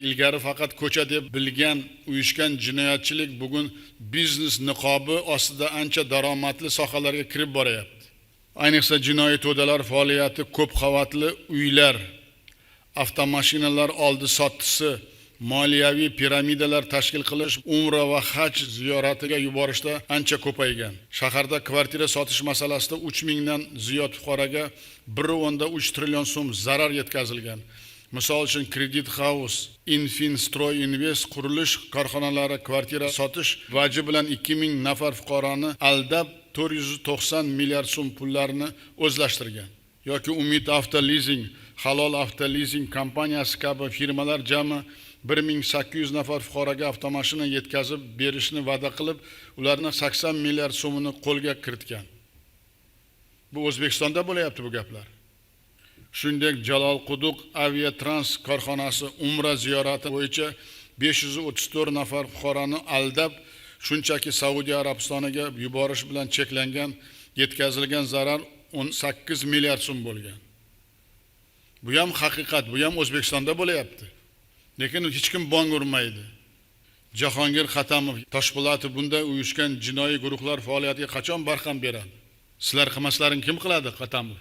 Ilgari faqat ko'cha deb bilgan uyushgan jinoyatchilik bugun biznes niqobi ostida ancha daromadli sohalarga kirib boryapti. Ayniqsa, jinoiy to'dalar faoliyati ko'p qavatli uylar, avtomashinalar oldi sotdisi, moliyaviy piramidalar tashkil qilish, umra va haj ziyoratiga yuborishda ancha ko'paygan. Shaharda kvartira sotish masalasida 3000 dan ziyod fuqaroga 1,3 trillion so'm zarar yetkazilgan. Misol uchun, Kredit House, Infinstroy Invest qurilish korxonalari kvartira sotish vaji bilan 2000 nafar fuqaroni aldab, 490 milliard so'm pullarni o'zlashtirgan yoki Umid Avto Lizing, Halol Avto Lizing kompaniyasi kabi firmalar jami 1800 nafar fuqaroga avtomashina yetkazib berishni va'da qilib, ularni 80 milliard so'mini qo'lga kiritgan. Bu O'zbekistonda bo'layapti bu gaplar. Shuningdek, Jalolquduq Aviatrans korxonasi umra ziyorati bo'yicha 534 nafar fuqaroni aldab, shunchaki Saudiya Arabistoniga yuborish bilan cheklangan, yetkazilgan zarar 18 milliard so'm bo'lgan. Bu ham haqiqat, bu ham O'zbekistonda bo'layapti, lekin hech kim bong urmaydi. Jahongir Hatamov, Toshpo'latov bunday uyushgan jinoiy guruhlar faoliyatiga qachon barham beradi? Sizlar qilmaslaring, kim qiladi, Hatamov?